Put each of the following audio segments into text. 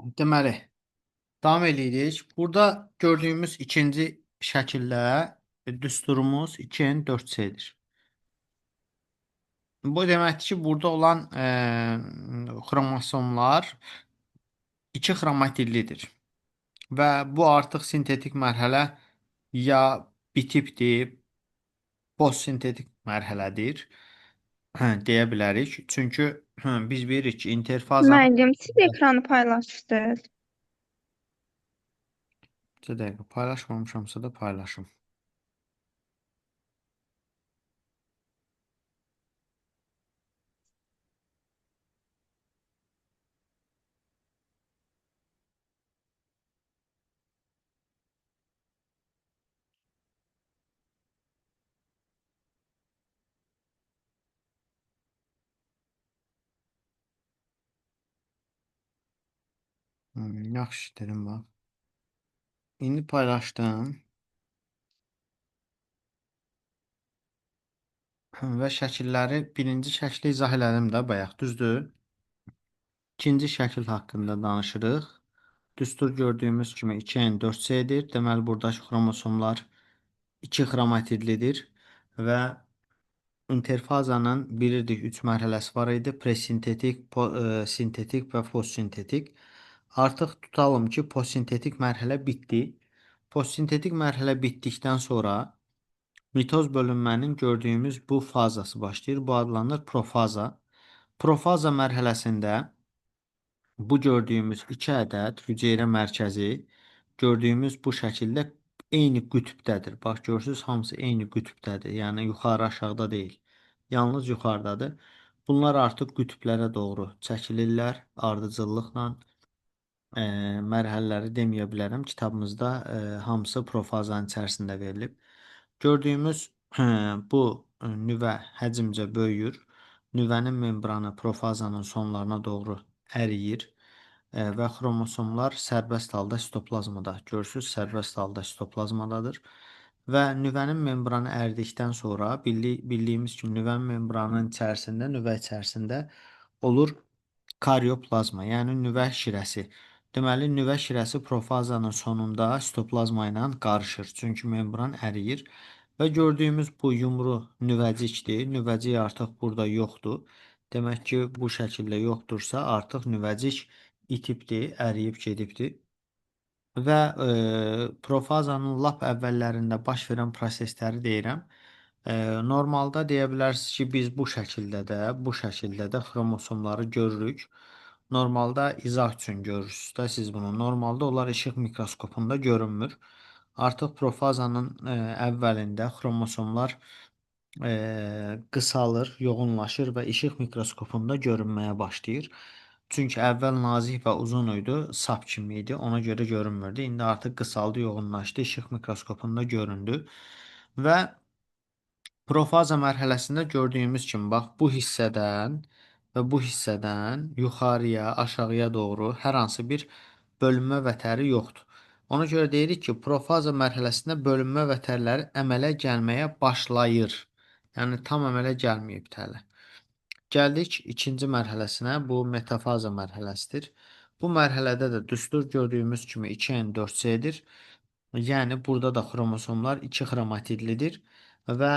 Deməli, davam eləyirik. Burada gördüyümüz ikinci şəkildə düsturumuz 2N 4C-dir. Bu deməkdir ki, burada olan xromosomlar iki xromatillidir. Və bu artıq sintetik mərhələ ya bitibdir, postsintetik mərhələdir deyə bilərik. Çünki biz bilirik ki, interfazanın Müəllim, siz ekranı paylaşdınız. Bir dəqiqə paylaşmamışamsa da paylaşım. Yaxşı dedim bax. İndi paylaşdım. Və şəkilləri birinci şəkli izah elədim də bayaq, düzdür? İkinci şəkil haqqında danışırıq. Düstur gördüyümüz kimi 2N 4C-dir. Deməli, buradakı xromosomlar 2 xromatidlidir və interfazanın bilirdik 3 mərhələsi var idi. Presintetik, sintetik və postsintetik. Artıq tutalım ki, postsintetik mərhələ bitdi. Postsintetik mərhələ bitdikdən sonra mitoz bölünmənin gördüyümüz bu fazası başlayır. Bu adlanır profaza. Profaza mərhələsində bu gördüyümüz 2 ədəd hüceyrə mərkəzi gördüyümüz bu şəkildə eyni qütbdədir. Bax, görürsünüz, hamısı eyni qütbdədir. Yəni, yuxarı aşağıda deyil. Yalnız yuxarıdadır. Bunlar artıq qütblərə doğru çəkilirlər ardıcıllıqla. Mərhələləri deməyə bilərəm. Kitabımızda hamısı profazanın içərisində verilib. Gördüyümüz bu nüvə həcmcə böyüyür. Nüvənin membranı profazanın sonlarına doğru əriyir və xromosomlar sərbəst halda sitoplazmada. Görürsünüz, sərbəst halda sitoplazmadadır. Və nüvənin membranı əridikdən sonra bildiyimiz kimi nüvənin membranının içərisində, nüvə içərisində olur karyoplazma, yəni nüvə şirəsi. Deməli, nüvə şirəsi profazanın sonunda sitoplazma ilə qarışır. Çünki membran əriyir. Və gördüyümüz bu yumru nüvəcikdir. Nüvəcik artıq burada yoxdur. Demək ki, bu şəkildə yoxdursa, artıq nüvəcik itibdir, əriyib gedibdir. Və profazanın lap əvvəllərində baş verən prosesləri deyirəm. Normalda deyə bilərsiniz ki, biz bu şəkildə də, bu şəkildə də xromosomları görürük. Normalda izah üçün görürsünüz də siz bunu. Normalda onlar işıq mikroskopunda görünmür. Artıq profazanın əvvəlində xromosomlar qısalır, yoğunlaşır və işıq mikroskopunda görünməyə başlayır. Çünki əvvəl nazik və uzun idi, sap kimi idi, ona görə görünmürdü. İndi artıq qısaldı, yoğunlaşdı, işıq mikroskopunda göründü. Və profaza mərhələsində gördüyümüz kimi, bax, bu hissədən və bu hissədən yuxarıya, aşağıya doğru hər hansı bir bölünmə vətəri yoxdur. Ona görə deyirik ki, profaza mərhələsində bölünmə vətərləri əmələ gəlməyə başlayır. Yəni, tam əmələ gəlməyib hələ. Gəldik ikinci mərhələsinə, bu metafaza mərhələsidir. Bu mərhələdə də düstur gördüyümüz kimi 2N 4C-dir. Yəni, burada da xromosomlar 2 xromatidlidir və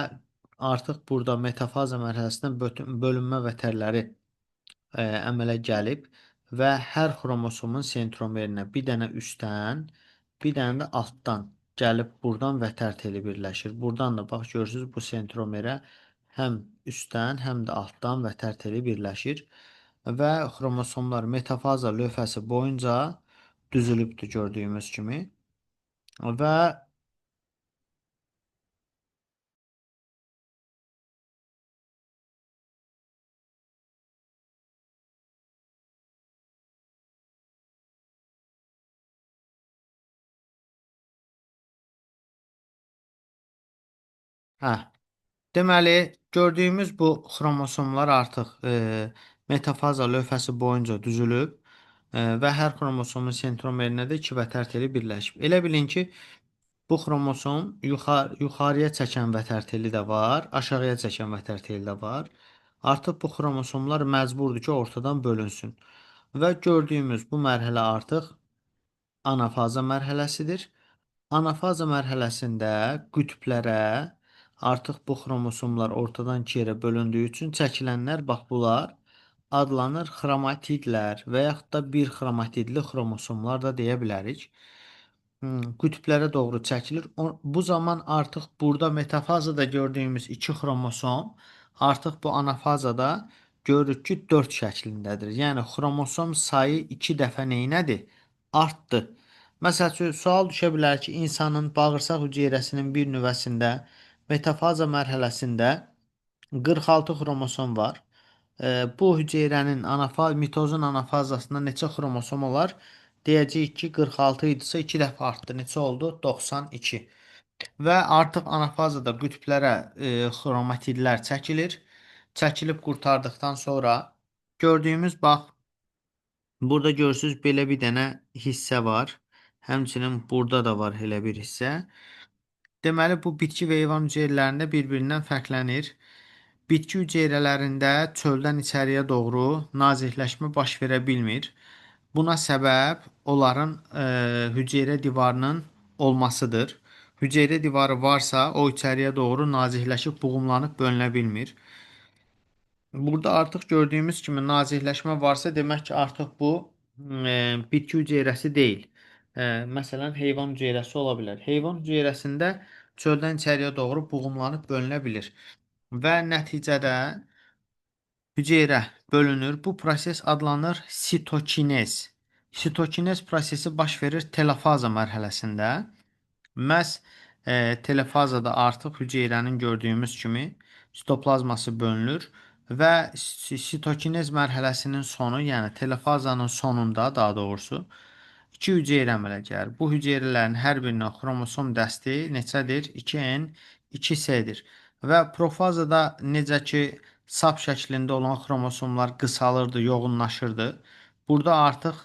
artıq burada metafaza mərhələsində bütün bölünmə vətərləri əmələ gəlib və hər xromosomun sentromerinə bir dənə üstdən, bir dənə də altdan gəlib buradan vətər teli birləşir. Buradan da bax görürsünüz bu sentromerə həm üstdən, həm də altdan vətər teli birləşir və xromosomlar metafaza lövhəsi boyunca düzülübdür gördüyümüz kimi və hə, deməli, gördüyümüz bu xromosomlar artıq metafaza lövhəsi boyunca düzülüb və hər xromosomun sentromerinə də iki vətər teli birləşib. Elə bilin ki, bu xromosom yuxarıya çəkən vətər teli də var, aşağıya çəkən vətər teli də var. Artıq bu xromosomlar məcburdur ki, ortadan bölünsün. Və gördüyümüz bu mərhələ artıq anafaza mərhələsidir. Anafaza mərhələsində qütblərə artıq bu xromosomlar ortadan iki yerə bölündüyü üçün çəkilənlər, bax bunlar adlanır xromatidlər və yaxud da bir xromatidli xromosomlar da deyə bilərik. Qütblərə doğru çəkilir. Bu zaman artıq burada metafazada gördüyümüz iki xromosom artıq bu anafazada görürük ki, 4 şəklindədir. Yəni xromosom sayı 2 dəfə neynədir? Artdı. Məsəl üçün, sual düşə bilər ki, insanın bağırsaq hüceyrəsinin bir nüvəsində metafaza mərhələsində 46 xromosom var. Bu hüceyrənin mitozun anafazasında neçə xromosom olar? Deyəcəyik ki, 46 idisə 2 dəfə artdı. Neçə oldu? 92. Və artıq anafazada qütblərə xromatidlər çəkilir. Çəkilib qurtardıqdan sonra gördüyümüz, bax, burada görürsünüz belə bir dənə hissə var. Həmçinin burada da var elə bir hissə. Deməli, bu bitki və heyvan hüceyrələrində bir-birindən fərqlənir. Bitki hüceyrələrində çöldən içəriyə doğru nazikləşmə baş verə bilmir. Buna səbəb onların hüceyrə divarının olmasıdır. Hüceyrə divarı varsa, o içəriyə doğru nazikləşib, buğumlanıb bölünə bilmir. Burada artıq gördüyümüz kimi nazikləşmə varsa, demək ki, artıq bu bitki hüceyrəsi deyil. Məsələn, heyvan hüceyrəsi ola bilər. Heyvan hüceyrəsində çöldən içəriyə doğru buğumlanıb bölünə bilir. Və nəticədə hüceyrə bölünür. Bu proses adlanır sitokinez. Sitokinez prosesi baş verir telofaza mərhələsində. Məhz telofazada artıq hüceyrənin gördüyümüz kimi sitoplazması bölünür və sitokinez mərhələsinin sonu, yəni telofazanın sonunda daha doğrusu iki hüceyrə əmələ gəlir. Bu hüceyrələrin hər birinin xromosom dəsti neçədir? 2N, 2S-dir. Və profazada necə ki sap şəklində olan xromosomlar qısalırdı, yoğunlaşırdı. Burada artıq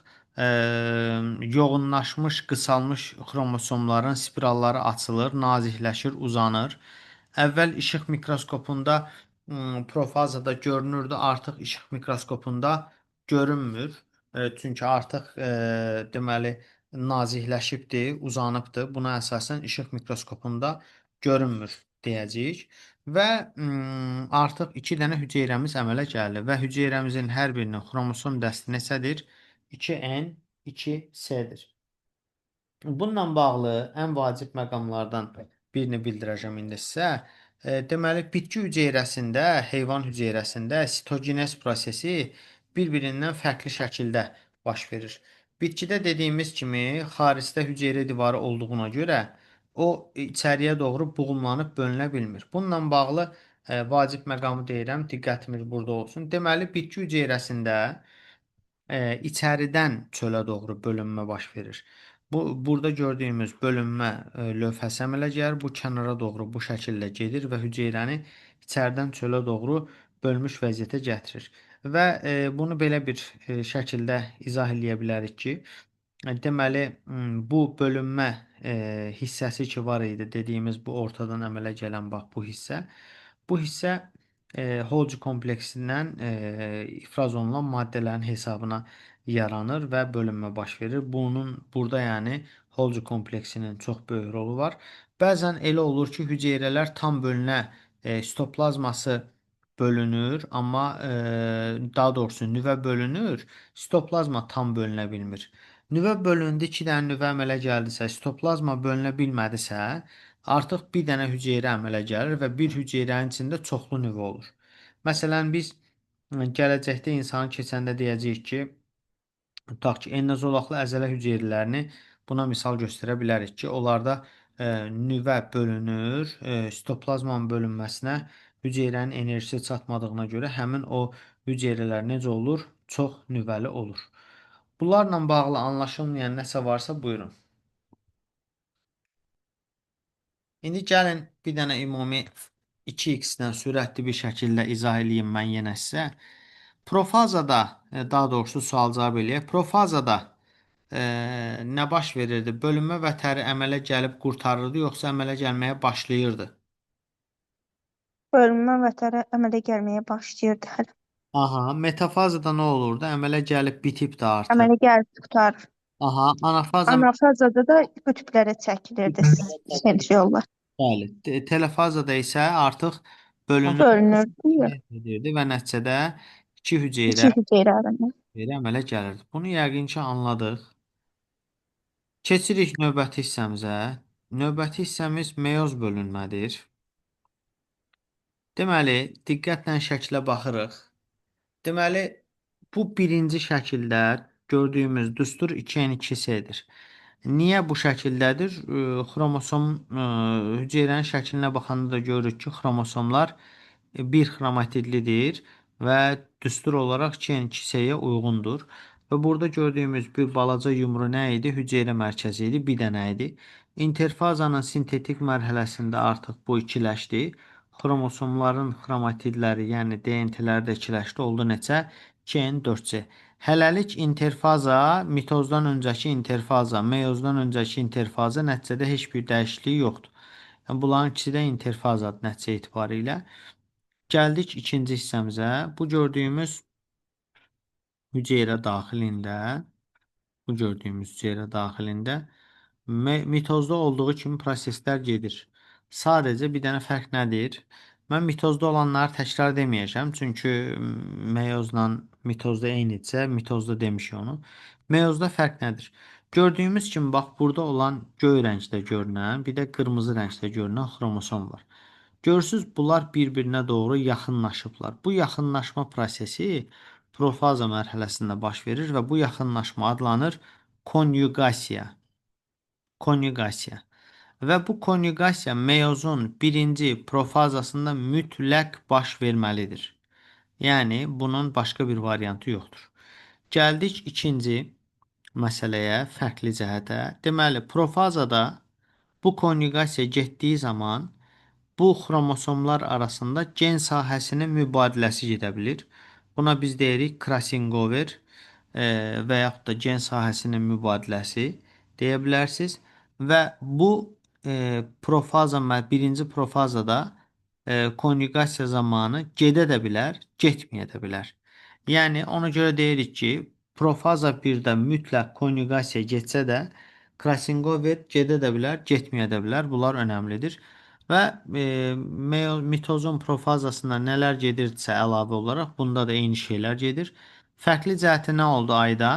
yoğunlaşmış, qısalmış xromosomların spiralları açılır, nazikləşir, uzanır. Əvvəl işıq mikroskopunda profazada görünürdü, artıq işıq mikroskopunda görünmür. Çünki artıq deməli nazikləşibdi, uzanıbdı. Buna əsasən işıq mikroskopunda görünmür deyəcəyik. Və artıq iki dənə hüceyrəmiz əmələ gəlir və hüceyrəmizin hər birinin xromosom dəsti neçədir? 2N, 2S-dir. Bununla bağlı ən vacib məqamlardan birini bildirəcəm indi sizə. Deməli, bitki hüceyrəsində, heyvan hüceyrəsində sitogenez prosesi bir-birindən fərqli şəkildə baş verir. Bitkidə dediyimiz kimi, xaricdə hüceyrə divarı olduğuna görə o içəriyə doğru buğumlanıb bölünə bilmir. Bununla bağlı vacib məqamı deyirəm, diqqətimiz burada olsun. Deməli, bitki hüceyrəsində içəridən çölə doğru bölünmə baş verir. Bu burada gördüyümüz bölünmə lövhəsi əmələ gəlir. Bu kənara doğru bu şəkildə gedir və hüceyrəni içəridən çölə doğru bölmüş vəziyyətə gətirir. Və bunu belə bir şəkildə izah eləyə bilərik ki, deməli bu bölünmə hissəsi ki var idi, dediyimiz bu ortadan əmələ gələn bax bu hissə. Bu hissə Holgi kompleksindən ifraz olunan maddələrin hesabına yaranır və bölünmə baş verir. Bunun burada yəni Holgi kompleksinin çox böyük rolu var. Bəzən elə olur ki, hüceyrələr tam bölünə, sitoplazması bölünür, amma daha doğrusu nüvə bölünür, sitoplazma tam bölünə bilmir. Nüvə bölündü, 2 dənə nüvə əmələ gəldisə, sitoplazma bölünə bilmədisə, artıq bir dənə hüceyrə əmələ gəlir və bir hüceyrənin içində çoxlu nüvə olur. Məsələn, biz gələcəkdə insanı keçəndə deyəcəyik ki, tutaq ki, enlazolaqlı əzələ hüceyrələrini buna misal göstərə bilərik ki, onlarda nüvə bölünür, sitoplazmanın bölünməsinə hüceyrənin enerjisi çatmadığına görə həmin o hüceyrələr necə olur? Çox nüvəli olur. Bunlarla bağlı anlaşılmayan nəsə varsa buyurun. İndi gəlin bir dənə ümumi 2x-dən sürətli bir şəkildə izah eləyim mən yenə sizə. Profazada, daha doğrusu sual-cavab eləyək. Profazada nə baş verirdi? Bölünmə vətəri əmələ gəlib qurtarırdı, yoxsa əmələ gəlməyə başlayırdı? Bölünmə vətəri əmələ gəlməyə başlayırdı hələ. Aha, metafazada nə olurdu? Əmələ gəlib bitibdi artıq. Əmələ gəlib qurtarır. Aha, anafaza Anafazada da qütblərə çəkilirdi sentriollar. bəli. Telefazada isə artıq bölünür Bölünürdü. edirdi və nəticədə iki hüceyrə İki hüceyrə arasında. əmələ gəlirdi. Bunu yəqin ki anladıq. Keçirik növbəti hissəmizə. Növbəti hissəmiz meyoz bölünmədir. Deməli, diqqətlə şəklə baxırıq. Deməli, bu birinci şəkildə gördüyümüz düstur 2N2S-dir. Niyə bu şəkildədir? Xromosom hüceyrənin şəklinə baxanda da görürük ki, xromosomlar bir xromatidlidir və düstur olaraq 2N2S-yə uyğundur. Və burada gördüyümüz bir balaca yumru nə idi? Hüceyrə mərkəzi idi, bir dənə idi. İnterfazanın sintetik mərhələsində artıq bu ikiləşdi. Xromosomların xromatidləri, yəni DNT-ləri də ikiləşdi. Oldu neçə? 2N4C. Hələlik interfaza, mitozdan öncəki interfaza, meyozdan öncəki interfaza nəticədə heç bir dəyişikliyi yoxdur. Yəni, bunların ikisi də interfazadır nəticə etibarilə. Gəldik ikinci hissəmizə. Bu gördüyümüz hüceyrə daxilində, bu gördüyümüz hüceyrə daxilində mitozda olduğu kimi proseslər gedir. Sadəcə bir dənə fərq nədir? Mən mitozda olanları təkrar deməyəcəm. Çünki meyozla mitozda eynidirsə, mitozda demişik onu. Meyozda fərq nədir? Gördüyümüz kimi bax burada olan göy rəngdə görünən, bir də qırmızı rəngdə görünən xromosom var. Görürsüz, bunlar bir-birinə doğru yaxınlaşıblar. Bu yaxınlaşma prosesi profaza mərhələsində baş verir və bu yaxınlaşma adlanır konyugasiya. Konyugasiya. Və bu konyugasiya meyozun birinci profazasında mütləq baş verməlidir. Yəni, bunun başqa bir variantı yoxdur. Gəldik ikinci məsələyə, fərqli cəhətə. Deməli, profazada bu konyugasiya getdiyi zaman bu xromosomlar arasında gen sahəsinin mübadiləsi gedə bilir. Buna biz deyirik crossingover və yaxud da gen sahəsinin mübadiləsi deyə bilərsiniz. Və bu profaza, birinci profazada konyugasiya zamanı gedə də bilər, getməyə də bilər. Yəni, ona görə deyirik ki, profaza 1-də mütləq konyugasiya getsə də, crossingover gedə də bilər, getməyə də bilər. Bunlar önəmlidir. Və mitozun profazasında nələr gedirdisə əlavə olaraq, bunda da eyni şeylər gedir. Fərqli cəhəti nə oldu Ayda?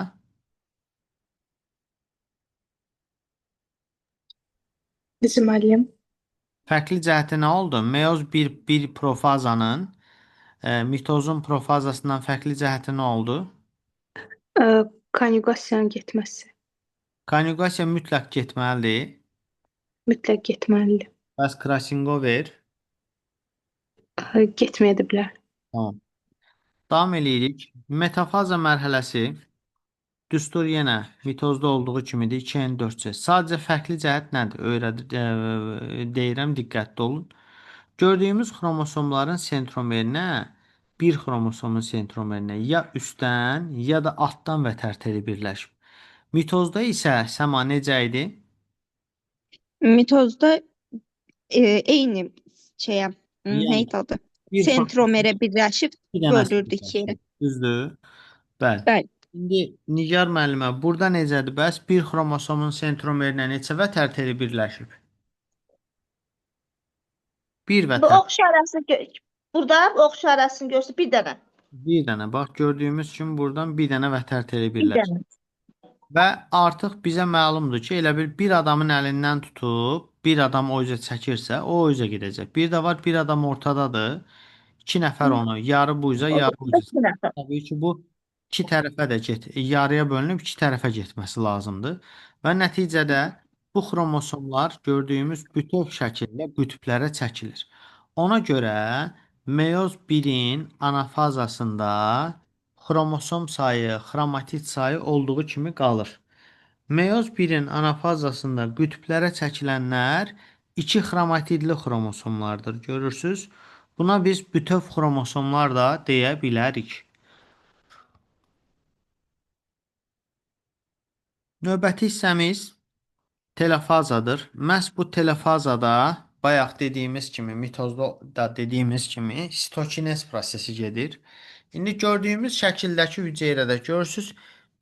Bizim müəllim. Fərqli cəhəti nə oldu? Meyoz bir profazanın mitozun profazasından fərqli cəhəti nə oldu? Konyugasiyanın getməsi. Konyugasiya mütləq getməlidir. Mütləq getməlidir. Bəs crossingover? Getməyə də bilər. Tamam. Davam eləyirik. Metafaza mərhələsi düstur yenə mitozda olduğu kimidir. 2N4C. Sadəcə fərqli cəhət nədir? Deyirəm, diqqətli olun. Gördüyümüz xromosomların sentromerinə, bir xromosomun sentromerinə ya üstdən, ya da altdan vətər teli birləşib. Mitozda isə Səma necə idi? Mitozda eyni şeyə, nə Yəni idi adı? bir Sentromerə birləşib bir dənəsi bölürdü iki yerə. birləşir. Düzdür? Bəli. Bəli. İndi Nigar müəllimə, burada necədir? Bəs bir xromosomun sentromerinə neçə vətər teli birləşib? Bir Bu vətər. ox işarəsini burada ox işarəsini göstər bir dənə. Bir dənə. Bax, gördüyümüz kimi buradan bir dənə vətər teli Bir birləşib. dənə. Və artıq bizə məlumdur ki, elə bir adamın əlindən tutub, bir adam o üzə çəkirsə, o üzə gedəcək. Bir də var, bir adam ortadadır. İki nəfər onu yarı bu üzə, yarı bu üzə. İki nəfər. Təbii ki, bu iki tərəfə də yarıya bölünüb iki tərəfə getməsi lazımdır. Və nəticədə bu xromosomlar gördüyümüz bütöv şəkildə qütblərə çəkilir. Ona görə meyoz 1-in anafazasında xromosom sayı, xromatid sayı olduğu kimi qalır. Meyoz 1-in anafazasında qütblərə çəkilənlər iki xromatidli xromosomlardır. Görürsüz? Buna biz bütöv xromosomlar da deyə bilərik. Növbəti hissəmiz telefazadır. Məhz bu telefazada bayaq dediyimiz kimi, mitozda da dediyimiz kimi sitokinez prosesi gedir. İndi gördüyümüz şəkildəki hüceyrədə görürsüz,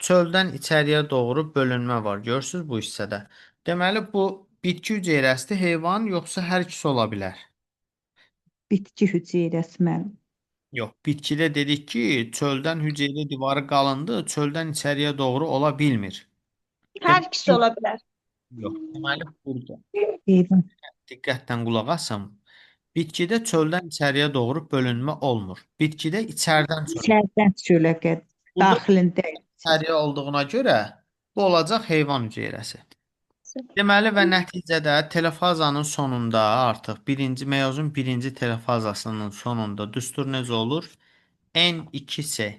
çöldən içəriyə doğru bölünmə var. Görürsüz bu hissədə. Deməli bu bitki hüceyrəsidir, heyvan yoxsa hər ikisi ola bilər? Bitki hüceyrəsi müəllim. Yox, bitkidə dedik ki, çöldən hüceyrə divarı qalındır, çöldən içəriyə doğru ola bilmir. Hər ikisi ola bilər. Yox, deməli burada Heyvan. diqqətlə qulaq asın. Bitkidə çöldən içəriyə doğru bölünmə olmur. Bitkidə içəridən çölə. İçəridən çölə qədər. Burada Daxilində. içəriyə olduğuna görə bu olacaq heyvan hüceyrəsi. Deməli və nəticədə telefazanın sonunda artıq birinci meyozun birinci telefazasının sonunda düstur necə olur? N2C.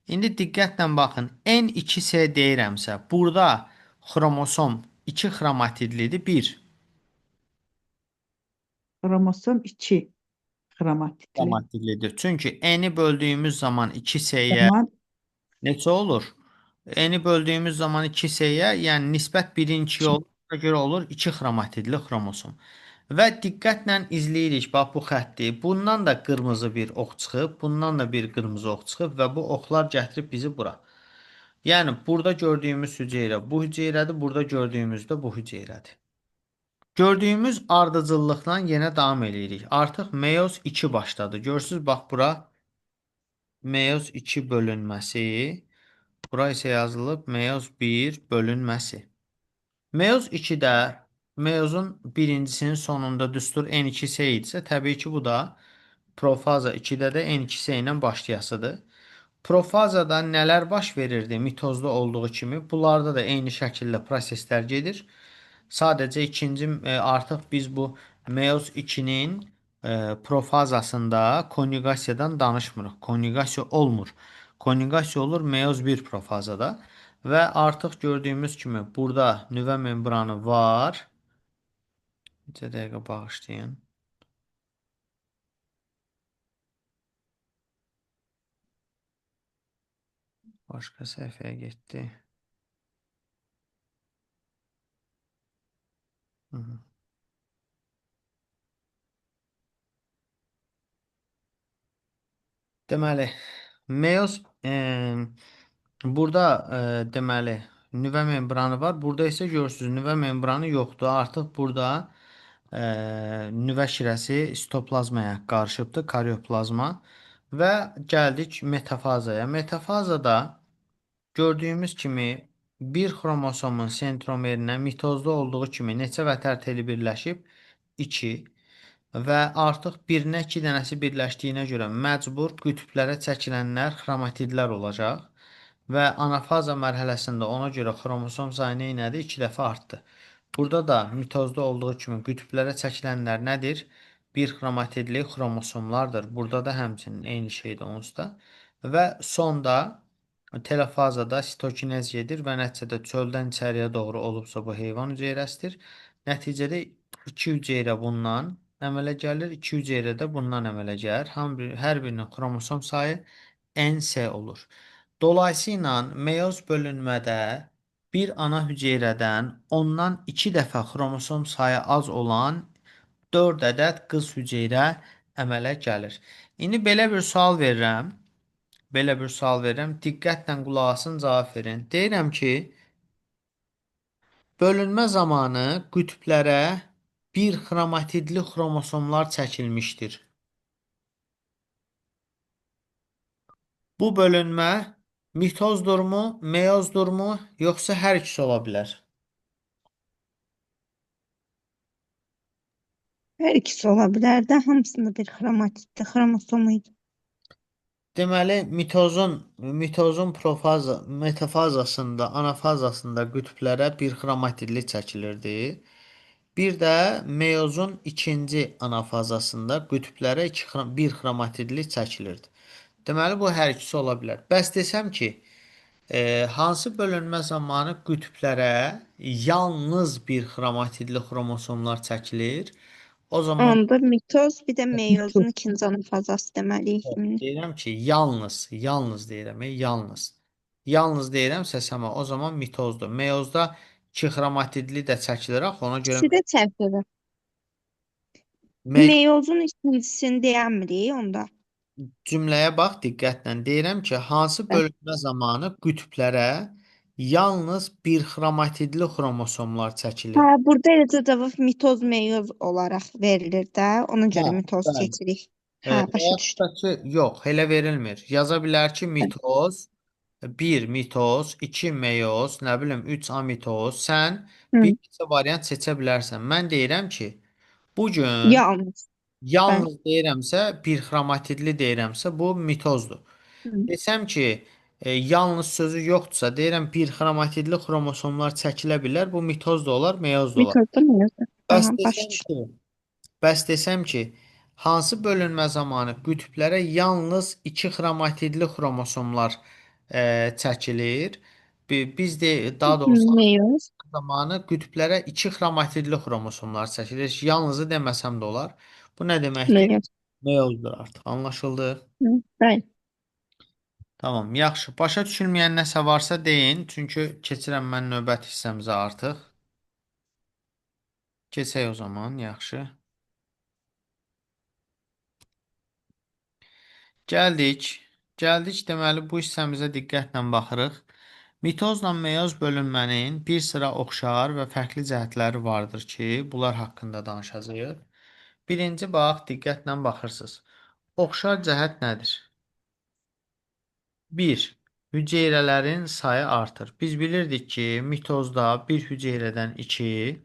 İndi diqqətlə baxın. N2C deyirəmsə, burada xromosom 2 xromatidlidir, 1 Xromosom 2 xromatidli. xromatidlidir. Çünki N-i böldüyümüz zaman 2C-yə Zaman neçə olur? N-i böldüyümüz zaman 2C-yə, yəni nisbət 1-in 2 olur. Ona görə olur 2 xromatidli xromosom. Və diqqətlə izləyirik bax bu xətti. Bundan da qırmızı bir ox çıxıb, bundan da bir qırmızı ox çıxıb və bu oxlar gətirib bizi bura. Yəni burada gördüyümüz hüceyrə bu hüceyrədir, burada gördüyümüz də bu hüceyrədir. Gördüyümüz ardıcıllıqla yenə davam eləyirik. Artıq meyoz 2 başladı. Görürsüz bax bura meyoz 2 bölünməsi. Bura isə yazılıb meyoz 1 bölünməsi. Meyoz 2-də meyozun birincisinin sonunda düstur N2C idisə, təbii ki, bu da profaza 2-də də N2C ilə başlayasıdır. Profazada nələr baş verirdi mitozda olduğu kimi, bunlarda da eyni şəkildə proseslər gedir. Sadəcə ikinci artıq biz bu meyoz 2-nin profazasında konjugasiyadan danışmırıq. Konjugasiya olmur. Konjugasiya olur meyoz 1 profazada. Və artıq gördüyümüz kimi burada nüvə membranı var. Bir dəqiqə bağışlayın. Başqa səhifəyə getdi. Hı -hı. Deməli, meyoz burada deməli nüvə membranı var. Burada isə görürsünüz nüvə membranı yoxdur. Artıq burada nüvə şirəsi sitoplazmaya qarışıbdır, karyoplazma və gəldik metafazaya. Metafazada gördüyümüz kimi bir xromosomun sentromerinə mitozda olduğu kimi neçə vətər teli birləşib? 2. Və artıq birinə 2 dənəsi birləşdiyinə görə məcbur qütblərə çəkilənlər xromatidlər olacaq. Və anafaza mərhələsində ona görə xromosom sayı nə elədi? 2 dəfə artdı. Burada da mitozda olduğu kimi qütblərə çəkilənlər nədir? Bir xromatidli xromosomlardır. Burada da həmçinin eyni şeydir onsuz da. Və sonda telefazada sitokinez gedir və nəticədə çöldən içəriyə doğru olubsa bu heyvan hüceyrəsidir. Nəticədə 2 hüceyrə bundan əmələ gəlir, 2 hüceyrə də bundan əmələ gəlir. Hər birinin xromosom sayı NS olur. Dolayısıyla meyoz bölünmədə bir ana hüceyrədən ondan 2 dəfə xromosom sayı az olan 4 ədəd qız hüceyrə əmələ gəlir. İndi belə bir sual verirəm. Belə bir sual verirəm. Diqqətlə qulaq asın, cavab verin. Deyirəm ki, bölünmə zamanı qütblərə bir xromatidli xromosomlar çəkilmişdir. Bu bölünmə mitozdurmu, meyozdurmu, yoxsa hər ikisi ola bilər? Hər ikisi ola bilər də, hamısında bir xromatidli xromosom idi. Deməli, mitozun profaza, metafazasında, anafazasında qütblərə bir xromatidli çəkilirdi. Bir də meyozun ikinci anafazasında qütblərə bir xromatidli çəkilirdi. Deməli, bu hər ikisi ola bilər. Bəs desəm ki, hansı bölünmə zamanı qütblərə yalnız bir xromatidli xromosomlar çəkilir? O zaman Onda mitoz, bir də meyozun Mitoz. ikinci anafazası deməliyik indi. deyirəm ki, yalnız, yalnız deyirəm, yalnız. Yalnız deyirəmsə səma, o zaman mitozdur. Meyozda iki xromatidli də çəkilir axı, ona görə İkisi də çəkilir. Meyozun ikincisini deyəmirik onda. Cümləyə bax diqqətlə. Deyirəm ki, hansı Bəli. bölünmə zamanı qütblərə yalnız bir xromatidli xromosomlar Hə, çəkilir? burada eləcə cavab mitoz, meyoz olaraq verilir də. Ona Hə, görə mitoz bəli. seçirik. Hə, Və başa yaxud düşdüm. da ki, yox, elə verilmir. Yaza bilər ki, mitoz, 1 mitoz, 2 meyoz, nə bilim 3 amitoz. Sən Hı. bir neçə variant seçə bilərsən. Mən deyirəm ki, bu gün Yalnız. Bəli. yalnız deyirəmsə, bir xromatidli deyirəmsə, bu mitozdur. Hı. Desəm ki, yalnız sözü yoxdursa, deyirəm bir xromatidli xromosomlar çəkilə bilər. Bu mitoz da olar, meyoz da olar. Mitoz da meyoz da. Bəs Aha, başa desəm düşdüm. ki, bəs desəm ki, hansı bölünmə zamanı qütblərə yalnız iki xromatidli xromosomlar çəkilir? Biz də daha doğrusu Meyoz. zamanı qütblərə iki xromatidli xromosomlar çəkilir. Yalnızı deməsəm də olar. Bu nə deməkdir? Meyoz. Meyozdur artıq. Anlaşıldı. Hı. Bəli. Tamam, yaxşı. Başa düşülməyən nəsə varsa deyin. Çünki keçirəm mən növbəti hissəmizə artıq. Keçək o zaman, yaxşı. Gəldik. Gəldik, deməli bu hissəmizə diqqətlə baxırıq. Mitozla meyoz bölünmənin bir sıra oxşar və fərqli cəhətləri vardır ki, bunlar haqqında danışacağıq. Birinci bax, diqqətlə baxırsınız. Oxşar cəhət nədir? 1. Hüceyrələrin sayı artır. Biz bilirdik ki, mitozda bir hüceyrədən 2,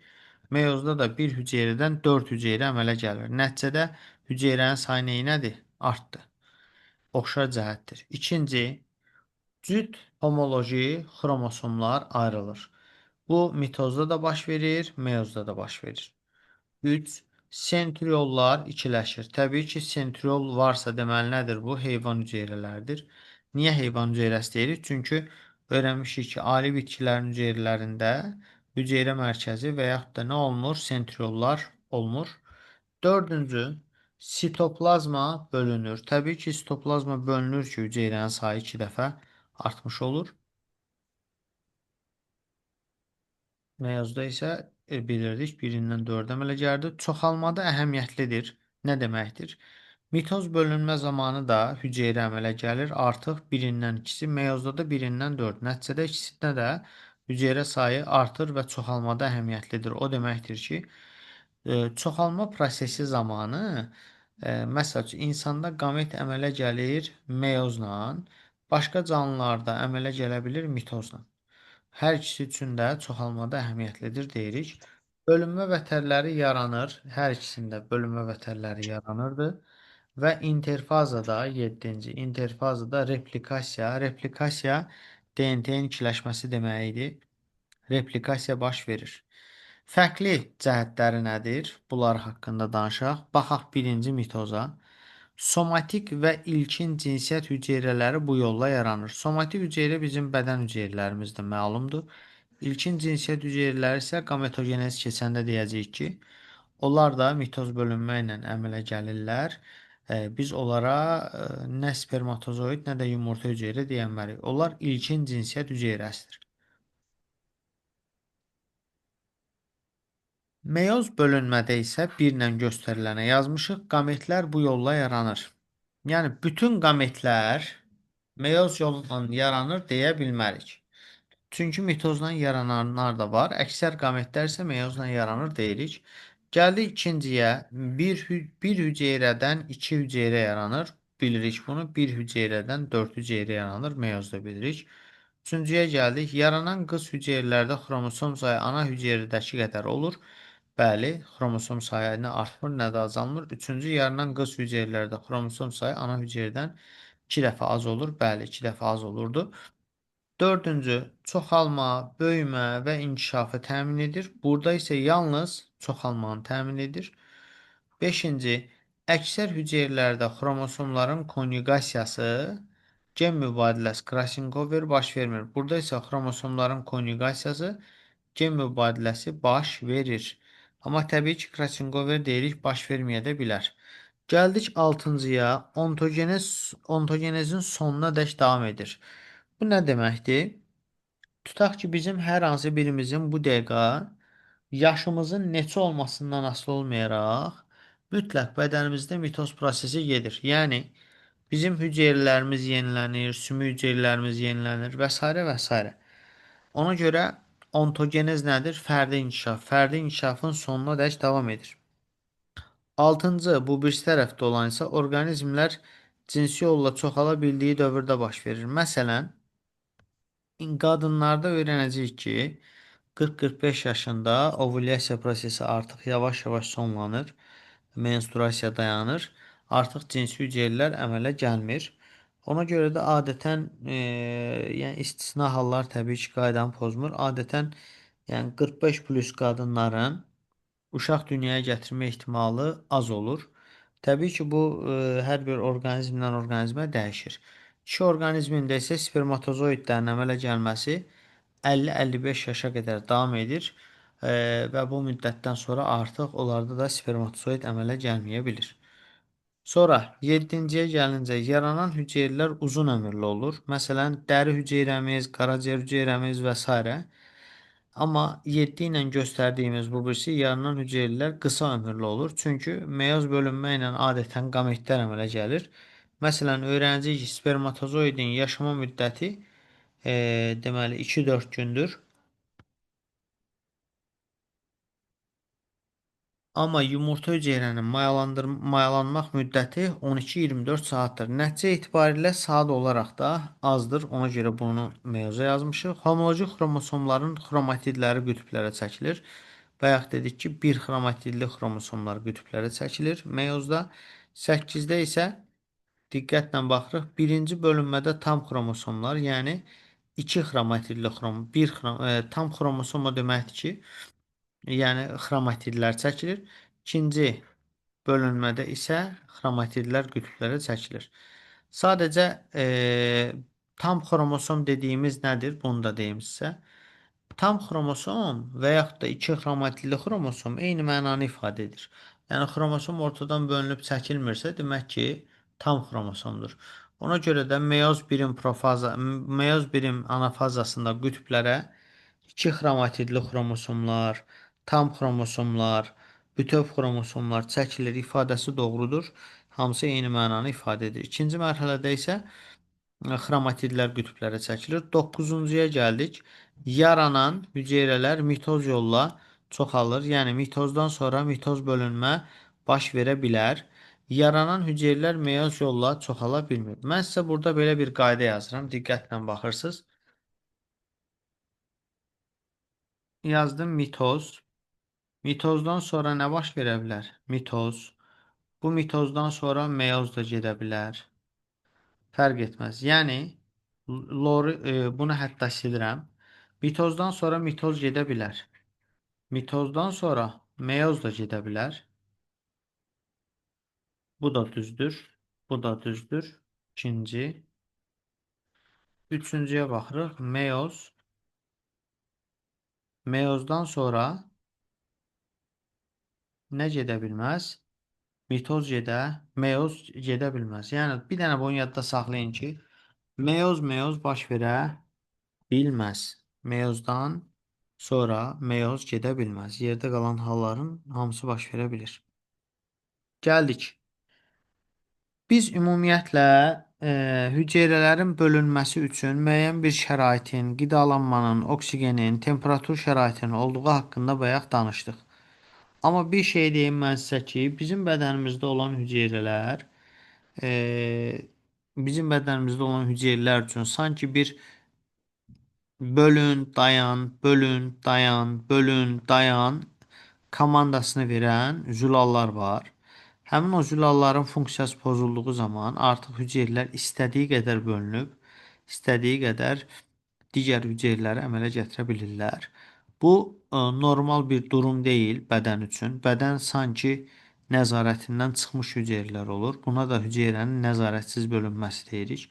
meyozda da bir hüceyrədən 4 hüceyrə əmələ gəlir. Nəticədə hüceyrənin sayı neynədir? Artdı. Oxşar cəhətdir. İkinci, cüt homoloji xromosomlar ayrılır. Bu mitozda da baş verir, meyozda da baş verir. 3. Sentriollar ikiləşir. Təbii ki, sentriol varsa deməli nədir bu? Heyvan hüceyrələridir. Niyə heyvan hüceyrəsi deyirik? Çünki öyrənmişik ki, ali bitkilərin hüceyrələrində hüceyrə mərkəzi və yaxud da nə olmur? Sentriollar olmur. Dördüncü, sitoplazma bölünür. Təbii ki, sitoplazma bölünür ki, hüceyrənin sayı 2 dəfə artmış olur. Meyozda isə bilirdik, birindən 4 əmələ gəldi. Çoxalmada əhəmiyyətlidir. Nə deməkdir? Mitoz bölünmə zamanı da hüceyrə əmələ gəlir. Artıq birindən ikisi, meyozda da birindən 4. Nəticədə ikisində də hüceyrə sayı artır və çoxalmada əhəmiyyətlidir. O deməkdir ki, çoxalma prosesi zamanı, məsəl üçün, insanda qamet əmələ gəlir meyozla, başqa canlılarda əmələ gələ bilir mitozla. Hər ikisi üçün də çoxalmada əhəmiyyətlidir deyirik. Bölünmə vətərləri yaranır. Hər ikisində bölünmə vətərləri yaranırdı. Və interfazada 7-ci interfazada replikasiya, replikasiya DNT-nin ikiləşməsi demək idi. Replikasiya baş verir. Fərqli cəhətləri nədir? Bunlar haqqında danışaq. Baxaq birinci mitoza. Somatik və ilkin cinsiyyət hüceyrələri bu yolla yaranır. Somatik hüceyrə bizim bədən hüceyrələrimizdə məlumdur. İlkin cinsiyyət hüceyrələri isə qametogenez keçəndə deyəcəyik ki, onlar da mitoz bölünmə ilə əmələ gəlirlər. Biz onlara nə spermatozoid, nə də yumurta hüceyrə deyənmərik. Onlar ilkin cinsiyyət hüceyrəsidir. Meyoz bölünmədə isə birlə göstərilənə yazmışıq. Qametlər bu yolla yaranır. Yəni, bütün qametlər meyoz yolla yaranır deyə bilmərik. Çünki mitozla yarananlar da var. Əksər qametlər isə meyozla yaranır deyirik. Gəldik ikinciyə. Bir hüceyrədən iki hüceyrə yaranır. Bilirik bunu. Bir hüceyrədən 4 hüceyrə yaranır. Meyozda bilirik. Üçüncüyə gəldik. Yaranan qız hüceyrələrdə xromosom sayı ana hüceyrədəki qədər olur. Bəli, xromosom sayı nə artmır, nə də azalmır. Üçüncü, yaranan qız hüceyrələrdə xromosom sayı ana hüceyrədən 2 dəfə az olur. Bəli, 2 dəfə az olurdu. Dördüncü, çoxalma, böyümə və inkişafı təmin edir. Burada isə yalnız çoxalmanı təmin edir. Beşinci, əksər hüceyrələrdə xromosomların konjugasiyası gen mübadiləsi crossover baş vermir. Burada isə xromosomların konjugasiyası gen mübadiləsi baş verir. Amma təbii ki, crossover deyirik, baş verməyə də bilər. Gəldik altıncıya. Ontogenezin sonuna dək davam edir. Bu nə deməkdir? Tutaq ki, bizim hər hansı birimizin bu dəqiqə yaşımızın neçə olmasından asılı olmayaraq mütləq bədənimizdə mitoz prosesi gedir. Yəni, Bizim hüceyrələrimiz yenilənir, sümük hüceyrələrimiz yenilənir və s. və s. Ona görə ontogenez nədir? Fərdi inkişaf. Fərdi inkişafın sonuna dək davam edir. Altıncı, bu bir tərəfdə olan isə orqanizmlər cinsi yolla çoxala bildiyi dövrdə baş verir. Məsələn, qadınlarda öyrənəcəyik ki, 40-45 yaşında ovulyasiya prosesi artıq yavaş-yavaş sonlanır, menstruasiya dayanır, artıq cinsi hüceyrələr əmələ gəlmir. Ona görə də adətən, yəni istisna hallar təbii ki, qaydanı pozmur. Adətən, yəni 45 plus qadınların uşaq dünyaya gətirmə ehtimalı az olur. Təbii ki, bu hər bir orqanizmdən orqanizmə dəyişir. Kişi orqanizmində isə spermatozoidlərin əmələ gəlməsi 50-55 yaşa qədər davam edir və bu müddətdən sonra artıq onlarda da spermatozoid əmələ gəlməyə bilir. Sonra 7-ciyə gəlincə yaranan hüceyrələr uzun ömürlü olur. Məsələn, dəri hüceyrəmiz, qaraciyər hüceyrəmiz və s. Amma 7 ilə göstərdiyimiz bu birisi yaranan hüceyrələr qısa ömürlü olur. Çünki meyoz bölünmə ilə adətən qametlər əmələ gəlir. Məsələn, öyrənəcəyik ki, spermatozoidin yaşama müddəti deməli 2-4 gündür. Amma yumurta hüceyrənin mayalanmaq müddəti 12-24 saatdır. Nəticə itibarilə saat olaraq da azdır. Ona görə bunu meyoza yazmışıq. Homoloji xromosomların xromatidləri qütblərə çəkilir. Bayaq dedik ki, bir xromatidli xromosomlar qütblərə çəkilir meyozda. 8-də isə diqqətlə baxırıq. Birinci bölünmədə tam xromosomlar, yəni iki xromatidli tam xromosom o deməkdir ki, yəni xromatidlər çəkilir. İkinci bölünmədə isə xromatidlər qütblərə çəkilir. Sadəcə tam xromosom dediyimiz nədir? Bunu da deyim sizə. Tam xromosom və yaxud da iki xromatidli xromosom eyni mənanı ifadə edir. Yəni xromosom ortadan bölünüb çəkilmirsə, demək ki, tam xromosomdur. Ona görə də meyoz 1-in profaza, meyoz 1-in anafazasında qütblərə iki xromatidli xromosomlar, tam xromosomlar, bütöv xromosomlar çəkilir ifadəsi doğrudur. Hamısı eyni mənanı ifadə edir. İkinci mərhələdə isə xromatidlər qütblərə çəkilir. 9-uncuya gəldik. Yaranan hüceyrələr mitoz yolla çoxalır. Yəni mitozdan sonra mitoz bölünmə baş verə bilər. Yaranan hüceyrələr meyoz yolla çoxala bilmir. Mən sizə burada belə bir qayda yazıram. Diqqətlə baxırsınız. Yazdım mitoz. Mitozdan sonra nə baş verə bilər? Mitoz. Bu mitozdan sonra meyoz da gedə bilər. Fərq etməz. Yəni bunu hətta silirəm. Mitozdan sonra mitoz gedə bilər. Mitozdan sonra meyoz da gedə bilər. Bu da düzdür. Bu da düzdür. İkinci. Üçüncüyə baxırıq. Meyoz. Meyozdan sonra nə gedə bilməz? Mitoz gedə, meyoz gedə bilməz. Yəni bir dənə bunu yadda saxlayın ki, meyoz baş verə bilməz. Meyozdan sonra meyoz gedə bilməz. Yerdə qalan halların hamısı baş verə bilir. Gəldik. Biz ümumiyyətlə hüceyrələrin bölünməsi üçün müəyyən bir şəraitin, qidalanmanın, oksigenin, temperatur şəraitinin olduğu haqqında bayaq danışdıq. Amma bir şey deyim mən sizə ki, bizim bədənimizdə olan hüceyrələr, bizim bədənimizdə olan hüceyrələr üçün sanki bir bölün, dayan, bölün, dayan, bölün, dayan komandasını verən zülallar var. Həmin o zülalların funksiyası pozulduğu zaman artıq hüceyrələr istədiyi qədər bölünüb, istədiyi qədər digər hüceyrələri əmələ gətirə bilirlər. Bu normal bir durum deyil bədən üçün. Bədən sanki nəzarətindən çıxmış hüceyrələr olur. Buna da hüceyrənin nəzarətsiz bölünməsi deyirik.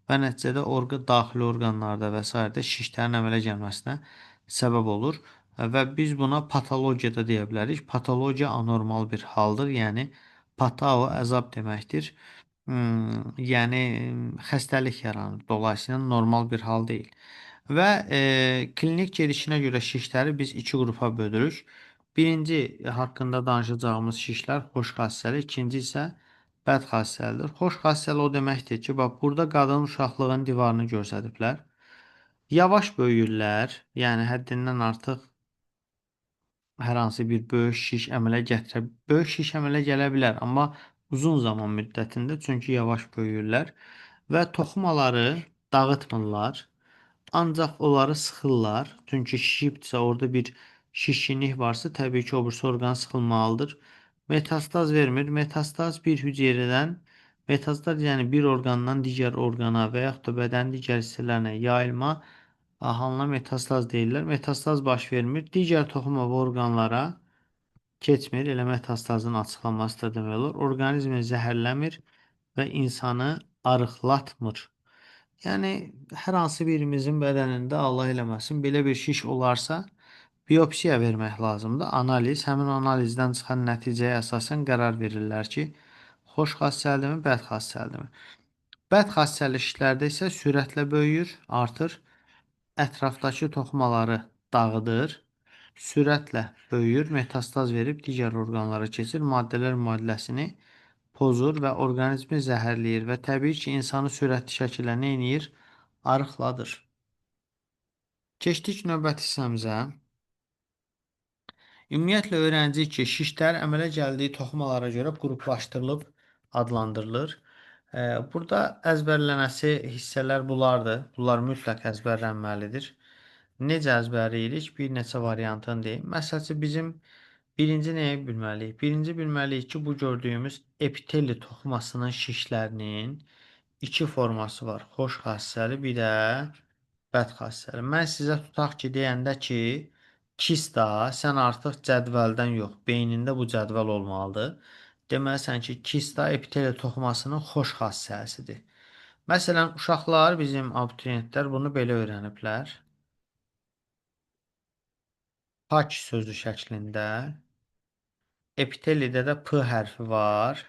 Və nəticədə daxili orqanlarda və sairədə şişlərin əmələ gəlməsinə səbəb olur. Və biz buna patologiya da deyə bilərik. Patologiya anormal bir haldır. Yəni patao əzab deməkdir. Yəni xəstəlik yaranır. Dolayısıyla normal bir hal deyil. Və klinik gedişinə görə şişləri biz iki qrupa bölürük. Birinci haqqında danışacağımız şişlər xoş xassəli, ikinci isə Bəd xassəlidir. Xoş xassəli o deməkdir ki, bax burada qadın uşaqlığın divarını göstəriblər. Yavaş böyüyürlər, yəni həddindən artıq hər hansı bir böyük şiş əmələ gətirə, böyük şiş əmələ gələ bilər, amma uzun zaman müddətində, çünki yavaş böyüyürlər və toxumaları dağıtmırlar. Ancaq onları sıxırlar. Çünki şişibdirsə, orada bir şişkinlik varsa, təbii ki, o birisi orqan sıxılmalıdır. Metastaz vermir. Metastaz bir hüceyrədən, metastaz yəni bir orqandan digər orqana və yaxud da bədən digər hissələrinə yayılma halına metastaz deyirlər. Metastaz baş vermir. Digər toxuma və orqanlara keçmir. Elə metastazın açıqlaması da demək olur. Orqanizmi zəhərləmir və insanı arıqlatmır. Yəni hər hansı birimizin bədənində Allah eləməsin belə bir şiş olarsa biopsiya vermək lazımdır. Analiz, həmin analizdən çıxan nəticəyə əsasən qərar verirlər ki, xoş xassəlidirmi, bəd xassəlidirmi? Bəd xassəli şişlərdə isə sürətlə böyüyür, artır, ətrafdakı toxumaları dağıdır, sürətlə böyüyür, metastaz verib digər orqanlara keçir, maddələr mübadiləsini pozur və orqanizmi zəhərləyir və təbii ki, insanı sürətli şəkildə nə eləyir? Arıqladır. Keçdik növbəti hissəmizə. Ümumiyyətlə öyrənəcəyik ki, şişlər əmələ gəldiyi toxumalara görə qruplaşdırılıb adlandırılır. Burada əzbərlənəsi hissələr bunlardır. Bunlar mütləq əzbərlənməlidir. Necə əzbərləyirik? Bir neçə variantını deyim. Məsələn, bizim birinci nəyi bilməliyik? Birinci bilməliyik ki, bu gördüyümüz epiteli toxumasının şişlərinin iki forması var. Xoş xassəli, bir də bəd xassəli. Mən sizə tutaq ki, deyəndə ki, kista, sən artıq cədvəldən yox, beynində bu cədvəl olmalıdır. Deməlisən ki, kista epiteli toxumasının xoş xassəlisidir. Məsələn, uşaqlar, bizim abituriyentlər bunu belə öyrəniblər. Pak sözü şəklində. Epitelidə də P hərfi var.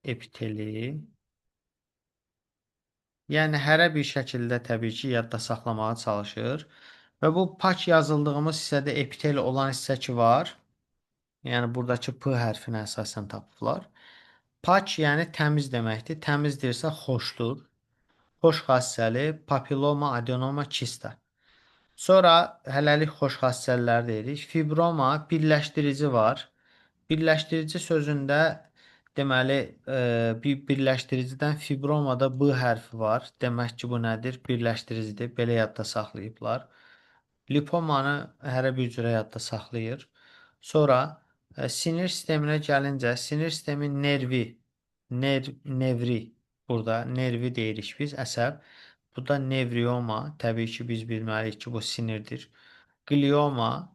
Epiteli. Yəni hərə bir şəkildə təbii ki, yadda saxlamağa çalışır. Və bu pak yazıldığımız hissədə epiteli olan hissə ki var. Yəni buradakı P hərfinə əsasən tapıblar. Pak yəni təmiz deməkdir. Təmizdirsə xoşdur. Xoş xassəli, papilloma, adenoma, kista. Sonra hələlik xoş xassəlilər deyirik. Fibroma birləşdirici var. Birləşdirici sözündə deməli bir birləşdiricidən fibromada B hərfi var. Demək ki, bu nədir? Birləşdiricidir. Belə yadda saxlayıblar. Lipomanı hərə bir cürə yadda saxlayır. Sonra sinir sisteminə gəlincə, sinir sistemi nervi, nevri burada nervi deyirik biz, əsəb. Bu da nevrioma, təbii ki, biz bilməliyik ki, bu sinirdir. Glioma,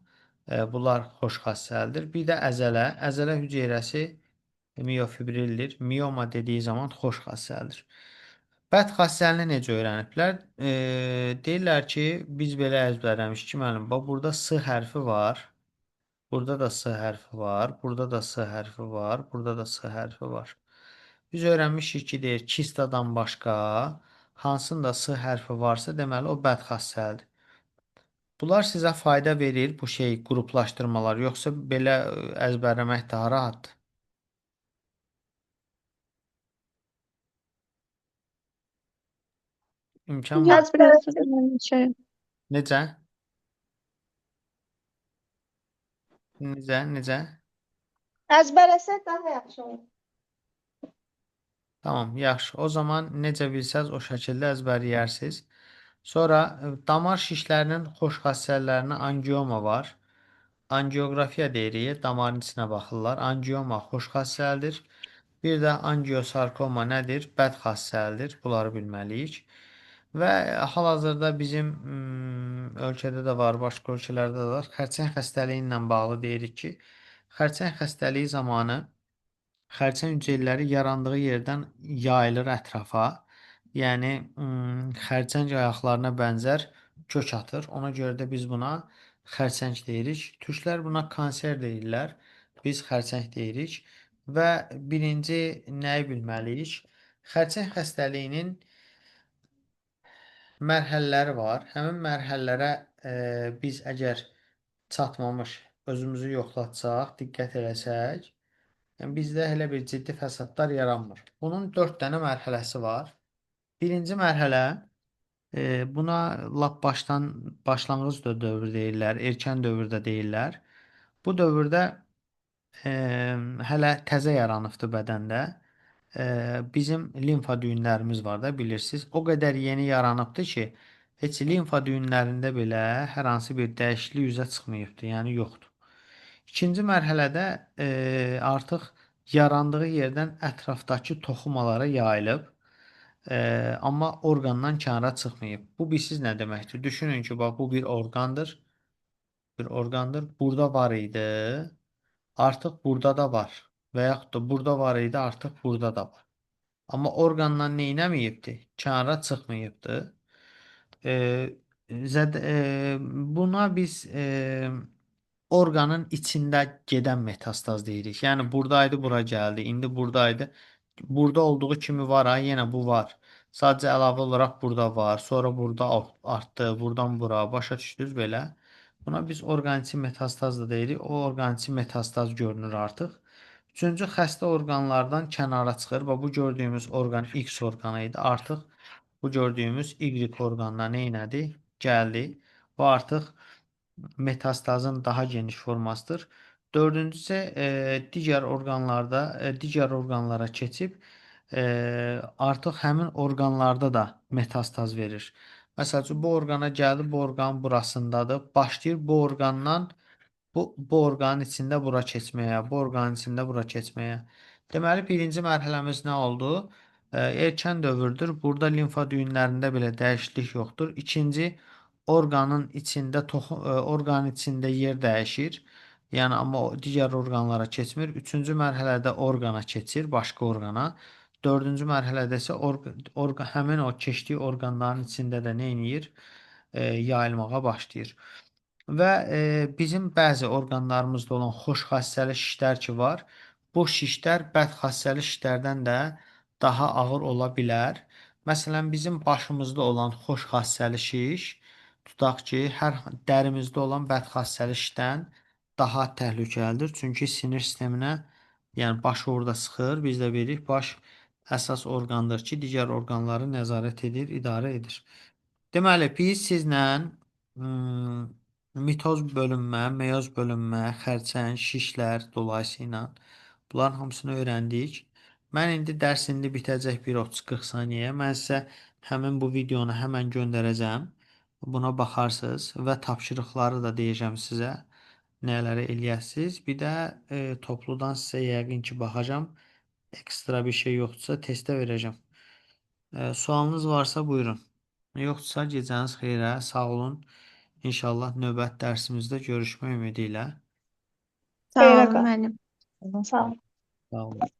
bunlar xoş xassəlidir. Bir də əzələ, əzələ hüceyrəsi miofibrildir. Mioma dediyi zaman xoş xassəlidir. Bəd xassəlini necə öyrəniblər? Deyirlər ki, biz belə əzbərləmişik ki, müəllim, bax burada S hərfi var. Burada da S hərfi var. Burada da S hərfi var. Burada da S hərfi var. Biz öyrənmişik ki, deyir, kistadan başqa hansında S hərfi varsa, deməli o bəd xassəlidir. Bunlar sizə fayda verir, bu şey qruplaşdırmalar, yoxsa belə əzbərləmək daha rahatdır? İmkan var. Yox, biraz şey. Necə? Necə? Necə? Əzbərləsək daha yaxşı olur. Tamam, yaxşı. O zaman necə bilsəz o şəkildə əzbərləyərsiz. Sonra damar şişlərinin xoş xassələrinə angioma var. Angiografiya deyirik, damarın içinə baxırlar. Angioma xoş xassəlidir. Bir də angiosarkoma nədir? Bəd xassəlidir. Bunları bilməliyik. Və hal-hazırda bizim ölkədə də var, başqa ölkələrdə də var. Xərçəng xəstəliyi ilə bağlı deyirik ki, xərçəng xəstəliyi zamanı xərçəng hüceyrələri yarandığı yerdən yayılır ətrafa. Yəni xərçəng ayaqlarına bənzər kök atır. Ona görə də biz buna xərçəng deyirik. Türklər buna kanser deyirlər. Biz xərçəng deyirik. Və birinci nəyi bilməliyik? Xərçəng xəstəliyinin mərhələləri var. Həmin mərhələlərə biz əgər çatmamış özümüzü yoxlatsaq, diqqət eləsək, Yəni bizdə elə bir ciddi fəsadlar yaranmır. Bunun 4 dənə mərhələsi var. Birinci mərhələ buna lap başdan başlanğıc da dövr deyirlər, erkən dövrdə deyirlər. Bu dövrdə hələ təzə yaranıbdır bədəndə. Bizim limfa düyünlərimiz var da bilirsiniz. O qədər yeni yaranıbdır ki, heç limfa düyünlərində belə hər hansı bir dəyişiklik üzə çıxmayıbdır, yəni yoxdur. İkinci mərhələdə artıq yarandığı yerdən ətrafdakı toxumalara yayılıb, amma orqandan kənara çıxmayıb. Bu bilirsiz nə deməkdir? Düşünün ki, bax bu bir orqandır. Bir orqandır. Burada var idi. Artıq burada da var. Və yaxud da burada var idi, artıq burada da var. Amma orqandan nə eləməyibdi? Kənara çıxmayıbdı. E, Buna biz orqanın içində gedən metastaz deyirik. Yəni buradaydı, bura gəldi. İndi buradaydı. Burada olduğu kimi var ha, yenə bu var. Sadəcə əlavə olaraq burada var. Sonra burada artdı, buradan bura. Başa düşdünüz belə. Buna biz orqan içi metastaz da deyirik. O orqan içi metastaz görünür artıq. Üçüncü, xəstə orqanlardan kənara çıxır və bu gördüyümüz orqan X orqanı idi. Artıq bu gördüyümüz Y orqanına nə elədi? Gəldi. Bu artıq metastazın daha geniş formasıdır. Dördüncüsü digər orqanlarda digər orqanlara keçib artıq həmin orqanlarda da metastaz verir. Məsəl üçün bu orqana gəldi, bu orqanın burasındadır. Başlayır bu orqandan bu orqanın içində bura keçməyə, bu orqanın içində bura keçməyə. Deməli birinci mərhələmiz nə oldu? Erkən dövrdür. Burada limfa düyünlərində belə dəyişiklik yoxdur. İkinci, orqanın içində orqanın içində yer dəyişir. Yəni amma o digər orqanlara keçmir. Üçüncü mərhələdə orqana keçir, başqa orqana. Dördüncü mərhələdə isə həmin o keçdiyi orqanların içində də nə eləyir? Yayılmağa başlayır. Və bizim bəzi orqanlarımızda olan xoş xassəli şişlər ki var, bu şişlər bəd xassəli şişlərdən də daha ağır ola bilər. Məsələn, bizim başımızda olan xoş xassəli şiş, tutaq ki, hər dərimizdə olan bəd xassəli şişdən daha təhlükəlidir. Çünki sinir sisteminə, yəni başı orada sıxır. Biz də bilirik, baş əsas orqandır ki, digər orqanları nəzarət edir, idarə edir. Deməli, biz sizlə mitoz bölünmə, meyoz bölünmə, xərçəng, şişlər dolayısıyla bunların hamısını öyrəndik. Mən indi dərs indi bitəcək bir 30-40 saniyə. Mən sizə həmin bu videonu həmən göndərəcəm. Buna baxarsınız və tapşırıqları da deyəcəm sizə nələri eləyəsiniz. Bir də topludan sizə yəqin ki baxacağam. Ekstra bir şey yoxdursa testə verəcəm. Sualınız varsa buyurun. Yoxdursa gecəniz xeyrə, sağ olun. İnşallah növbəti dərsimizdə görüşmək ümidi ilə. Sağ Xeyrə olun qal. müəllim. Sağ ol. Sağ olun.